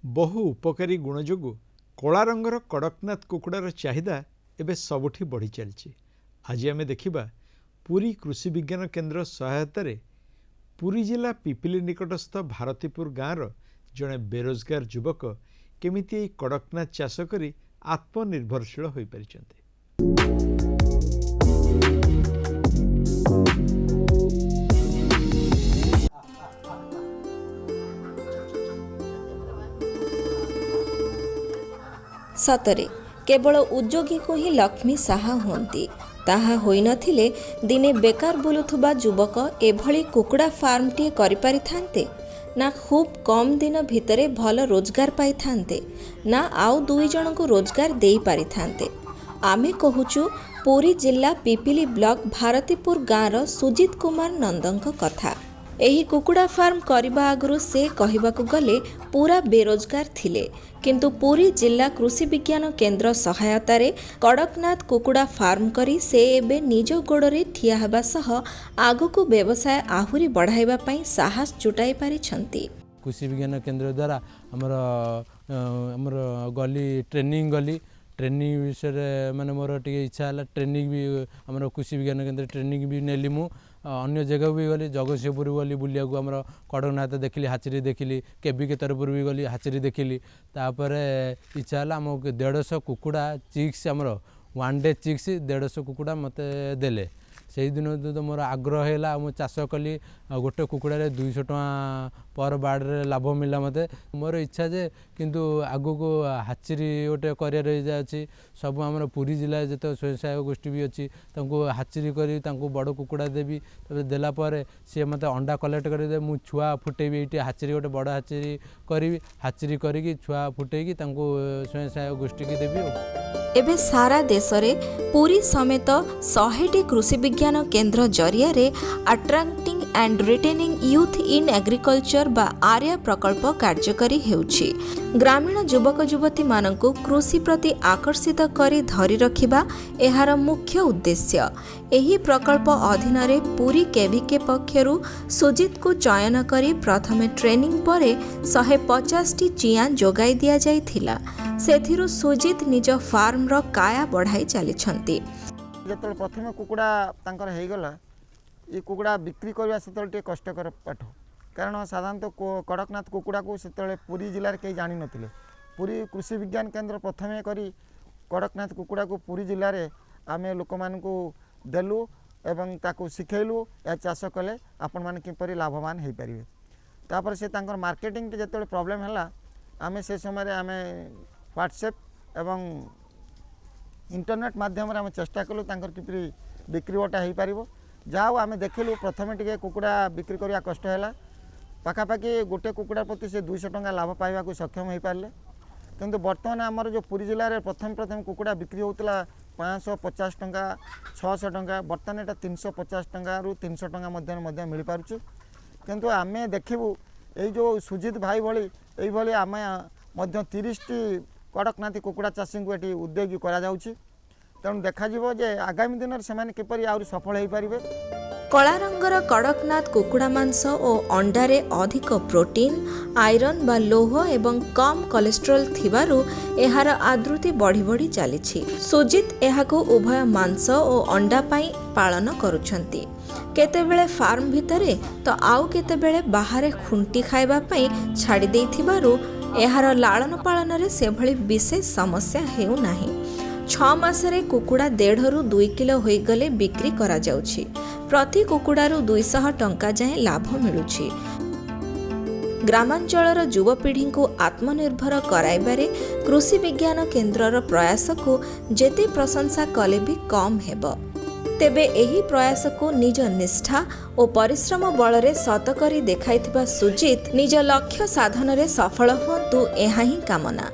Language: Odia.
ବହୁ ଉପକାରୀ ଗୁଣ ଯୋଗୁଁ କଳା ରଙ୍ଗର କଡ଼କନାଥ କୁକୁଡ଼ାର ଚାହିଦା ଏବେ ସବୁଠି ବଢ଼ି ଚାଲିଛି। ଆଜି ଆମେ ଦେଖିବା ପୁରୀ କୃଷି ବିଜ୍ଞାନ କେନ୍ଦ୍ର ସହାୟତାରେ ପୁରୀ ଜିଲ୍ଲା ପିପିଲି ନିକଟସ୍ଥ ଭାରତୀପୁର ଗାଁର ଜଣେ ବେରୋଜଗାର ଯୁବକ କେମିତି ଏହି କଡ଼କନାଥ ଚାଷ କରି ଆତ୍ମନିର୍ଭରଶୀଳ ହୋଇପାରିଛନ୍ତି। ସତରେ କେବଳ ଉଦ୍ୟୋଗୀକୁ ହିଁ ଲକ୍ଷ୍ମୀ ସାହା ହୁଅନ୍ତି। ତାହା ହୋଇନଥିଲେ ଦିନେ ବେକାର ବୁଲୁଥିବା ଯୁବକ ଏଭଳି କୁକୁଡ଼ା ଫାର୍ମଟିଏ କରିପାରିଥାନ୍ତେ ନା ଖୁବ୍ କମ୍ ଦିନ ଭିତରେ ଭଲ ରୋଜଗାର ପାଇଥାନ୍ତେ ନା ଆଉ ଦୁଇ ଜଣଙ୍କୁ ରୋଜଗାର ଦେଇପାରିଥାନ୍ତେ। ଆମେ କହୁଛୁ ପୁରୀ ଜିଲ୍ଲା ପିପିଲି ବ୍ଲକ ଭାରତୀପୁର ଗାଁର ସୁଜିତ କୁମାର ନନ୍ଦଙ୍କ କଥା। ଏହି କୁକୁଡ଼ା ଫାର୍ମ କରିବା ଆଗରୁ ସେ କହିବାକୁ ଗଲେ ପୁରା ବେରୋଜଗାର ଥିଲେ। କିନ୍ତୁ ପୁରୀ ଜିଲ୍ଲା କୃଷି ବିଜ୍ଞାନ କେନ୍ଦ୍ର ସହାୟତାରେ କଡ଼କନାଥ କୁକୁଡ଼ା ଫାର୍ମ କରି ସେ ଏବେ ନିଜ ଗୋଡ଼ରେ ଠିଆ ହେବା ସହ ଆଗକୁ ବ୍ୟବସାୟ ଆହୁରି ବଢ଼ାଇବା ପାଇଁ ସାହସ ଜୁଟାଇ ପାରିଛନ୍ତି। କୃଷି ବିଜ୍ଞାନ କେନ୍ଦ୍ର ଦ୍ୱାରା ଆମର ଗଲି, ଟ୍ରେନିଂ ଗଲି। ଟ୍ରେନିଂ ବିଷୟରେ ମାନେ ମୋର ଟିକେ ଇଚ୍ଛା ହେଲା। ଟ୍ରେନିଂ ବି ଆମର କୃଷି ବିଜ୍ଞାନ କେନ୍ଦ୍ର ଟ୍ରେନିଂ ବି ନେଲି ମୁଁ। ଅନ୍ୟ ଜାଗାକୁ ବି ଗଲି, ଜଗତସିଂହପୁର ଗଲି ବୁଲିବାକୁ। ଆମର କଡ଼କନାଥ ଦେଖିଲି, ହାଚେରୀ ଦେଖିଲି। କେବିକେ ତରଫରୁ ବି ଗଲି, ହାଚେରୀ ଦେଖିଲି। ତାପରେ ଇଚ୍ଛା ହେଲା, ଆମ 150 କୁକୁଡ଼ା ଚିକ୍ସ, ଆମର ୱାନ୍ ଡେ ଚିକ୍ସ 150 କୁକୁଡ଼ା ମୋତେ ଦେଲେ। ସେଇଦିନ ତ ମୋର ଆଗ୍ରହ ହେଲା ଆଉ ମୁଁ ଚାଷ କଲି। ଆଉ ଗୋଟେ କୁକୁଡ଼ାରେ 200 ଟଙ୍କା ପର ବାର୍ଡ଼ରେ ଲାଭ ମିଳିଲା ମୋତେ। ମୋର ଇଚ୍ଛା ଯେ କିନ୍ତୁ ଆଗକୁ ହାଚେରୀ ଗୋଟେ କରିବାର ଅଛି। ସବୁ ଆମର ପୁରୀ ଜିଲ୍ଲାରେ ଯେତେ ସ୍ୱୟଂ ସହାୟକ ଗୋଷ୍ଠୀ ବି ଅଛି, ତାଙ୍କୁ ହାଚେରୀ କରି ତାଙ୍କୁ ବଡ଼ କୁକୁଡ଼ା ଦେବି। ତାପରେ ଦେଲା ପରେ ସିଏ ମୋତେ ଅଣ୍ଡା କଲେକ୍ଟ କରିଦେବେ, ମୁଁ ଛୁଆ ଫୁଟେଇବି। ଏଇଠି ହାଚେରୀ, ଗୋଟେ ବଡ଼ ହାଚେରୀ କରିବି। ହାଚେରୀ କରିକି ଛୁଆ ଫୁଟେଇକି ତାଙ୍କୁ ସ୍ୱୟଂ ସହାୟକ ଗୋଷ୍ଠୀକି ଦେବି। ଆଉ ଏବେ ସାରା ଦେଶରେ ପୁରୀ ସମେତ 100ଟି କୃଷି ବିଜ୍ଞାନ କେନ୍ଦ୍ର ଜରିଆରେ Attracting and Retaining Youth in Agriculture ବା ଆର୍ୟା ପ୍ରକଳ୍ପ କାର୍ଯ୍ୟକାରୀ ହେଉଛି। ଗ୍ରାମୀଣ ଯୁବକ ଯୁବତୀମାନଙ୍କୁ କୃଷି ପ୍ରତି ଆକର୍ଷିତ କରି ଧରି ରଖିବା ଏହାର ମୁଖ୍ୟ ଉଦ୍ଦେଶ୍ୟ। ଏହି ପ୍ରକଳ୍ପ ଅଧୀନରେ ପୁରୀ କେଭିକେ ପକ୍ଷରୁ ସୁଜିତକୁ ଚୟନ କରି ପ୍ରଥମେ ଟ୍ରେନିଂ ପରେ 150ଟି ଚିଆଁ ଯୋଗାଇ ଦିଆଯାଇଥିଲା। ସେଥିରୁ ସୁଜିତ ନିଜ ଫାର୍ମର କାୟା ବଢ଼ାଇ ଚାଲିଛନ୍ତି। ଯେତେବେଳେ ପ୍ରଥମେ କୁକୁଡ଼ା ତାଙ୍କର ହେଇଗଲା, ଏ କୁକୁଡ଼ା ବିକ୍ରି କରିବା ସେତେବେଳେ ଟିକେ କଷ୍ଟକର ପାଠ। କାରଣ ସାଧାରଣତଃ କଡ଼କନାଥ କୁକୁଡ଼ାକୁ ସେତେବେଳେ ପୁରୀ ଜିଲ୍ଲାରେ କେହି ଜାଣିନଥିଲେ। ପୁରୀ କୃଷି ବିଜ୍ଞାନ କେନ୍ଦ୍ର ପ୍ରଥମେ କରି କଡ଼କନାଥ କୁକୁଡ଼ାକୁ ପୁରୀ ଜିଲ୍ଲାରେ ଆମେ ଲୋକମାନଙ୍କୁ ଦେଲୁ ଏବଂ ତାକୁ ଶିଖେଇଲୁ, ଏହା ଚାଷ କଲେ ଆପଣମାନେ କିପରି ଲାଭବାନ ହେଇପାରିବେ। ତାପରେ ସେ ତାଙ୍କର ମାର୍କେଟିଂଟି ଯେତେବେଳେ ପ୍ରୋବ୍ଲେମ୍ ହେଲା, ଆମେ ସେ ସମୟରେ ଆମେ ହ୍ୱାଟ୍ସଆପ୍ ଏବଂ ଇଣ୍ଟରନେଟ୍ ମାଧ୍ୟମରେ ଆମେ ଚେଷ୍ଟା କଲୁ ତାଙ୍କର କିପରି ବିକ୍ରି ବଟା ହେଇପାରିବ। ଯାହା ହଉ, ଆମେ ଦେଖିଲୁ ପ୍ରଥମେ ଟିକେ କୁକୁଡ଼ା ବିକ୍ରି କରିବା କଷ୍ଟ ହେଲା। ପାଖାପାଖି ଗୋଟେ କୁକୁଡ଼ା ପ୍ରତି ସେ 200 ଟଙ୍କା ଲାଭ ପାଇବାକୁ ସକ୍ଷମ ହୋଇପାରିଲେ। କିନ୍ତୁ ବର୍ତ୍ତମାନ ଆମର ଯେଉଁ ପୁରୀ ଜିଲ୍ଲାରେ ପ୍ରଥମେ ପ୍ରଥମେ କୁକୁଡ଼ା ବିକ୍ରି ହେଉଥିଲା 550 ଟଙ୍କା, 600 ଟଙ୍କା, ବର୍ତ୍ତମାନ ଏଇଟା 350 ଟଙ୍କାରୁ 300 ଟଙ୍କା ମଧ୍ୟରେ ମଧ୍ୟ ମିଳିପାରୁଛି। କିନ୍ତୁ ଆମେ ଦେଖିବୁ ଏଇ ଯେଉଁ ସୁଜିତ ଭାଇ ଭଳି, ଏଇଭଳି ଆମେ ମଧ୍ୟ 30ଟି କଡ଼କନାଥୀ କୁକୁଡ଼ା ଚାଷୀଙ୍କୁ ଏଠି ଉଦ୍ୟୋଗୀ କରାଯାଉଛି। ତେଣୁ ଦେଖାଯିବ ଯେ ଆଗାମୀ ଦିନରେ ସେମାନେ କିପରି ଆହୁରି ସଫଳ ହୋଇପାରିବେ। କଳା ରଙ୍ଗର କଡ଼କନାଥ କୁକୁଡ଼ା ମାଂସ ଓ ଅଣ୍ଡାରେ ଅଧିକ ପ୍ରୋଟିନ୍, ଆଇରନ୍ ବା ଲୌହ ଏବଂ କମ୍ କୋଲେଷ୍ଟ୍ରଲ୍ ଥିବାରୁ ଏହାର ଆଦୃତି ବଢ଼ି ବଢ଼ି ଚାଲିଛି। ସୁଜିତ ଏହାକୁ ଉଭୟ ମାଂସ ଓ ଅଣ୍ଡା ପାଇଁ ପାଳନ କରୁଛନ୍ତି। କେତେବେଳେ ଫାର୍ମ ଭିତରେ ତ ଆଉ କେତେବେଳେ ବାହାରେ ଖୁଣ୍ଟି ଖାଇବା ପାଇଁ ଛାଡ଼ି ଦେଇଥିବାରୁ ଏହାର ଲାଳନ ପାଳନରେ ସେଭଳି ବିଶେଷ ସମସ୍ୟା ହେଉନାହିଁ। 6 ମାସରେ କୁକୁଡ଼ା 1.5ରୁ 2 କିଲୋ ହୋଇଗଲେ ବିକ୍ରି କରାଯାଉଛି। ପ୍ରତି କୁକୁଡ଼ାରୁ 200 ଟଙ୍କା ଯାଏଁ ଲାଭ ମିଳୁଛି। ଗ୍ରାମାଞ୍ଚଳର ଯୁବପିଢ଼ିଙ୍କୁ ଆତ୍ମନିର୍ଭର କରାଇବାରେ କୃଷି ବିଜ୍ଞାନ କେନ୍ଦ୍ରର ପ୍ରୟାସକୁ ଯେତେ ପ୍ରଶଂସା କଲେ ବି କମ୍ ହେବ। ତେବେ ଏହି ପ୍ରୟାସକୁ ନିଜ ନିଷ୍ଠା ଓ ପରିଶ୍ରମ ବଳରେ ସତ କରି ଦେଖାଇଥିବା ସୁଜିତ ନିଜ ଲକ୍ଷ୍ୟ ସାଧନରେ ସଫଳ ହୁଅନ୍ତୁ, ଏହା ହିଁ କାମନା।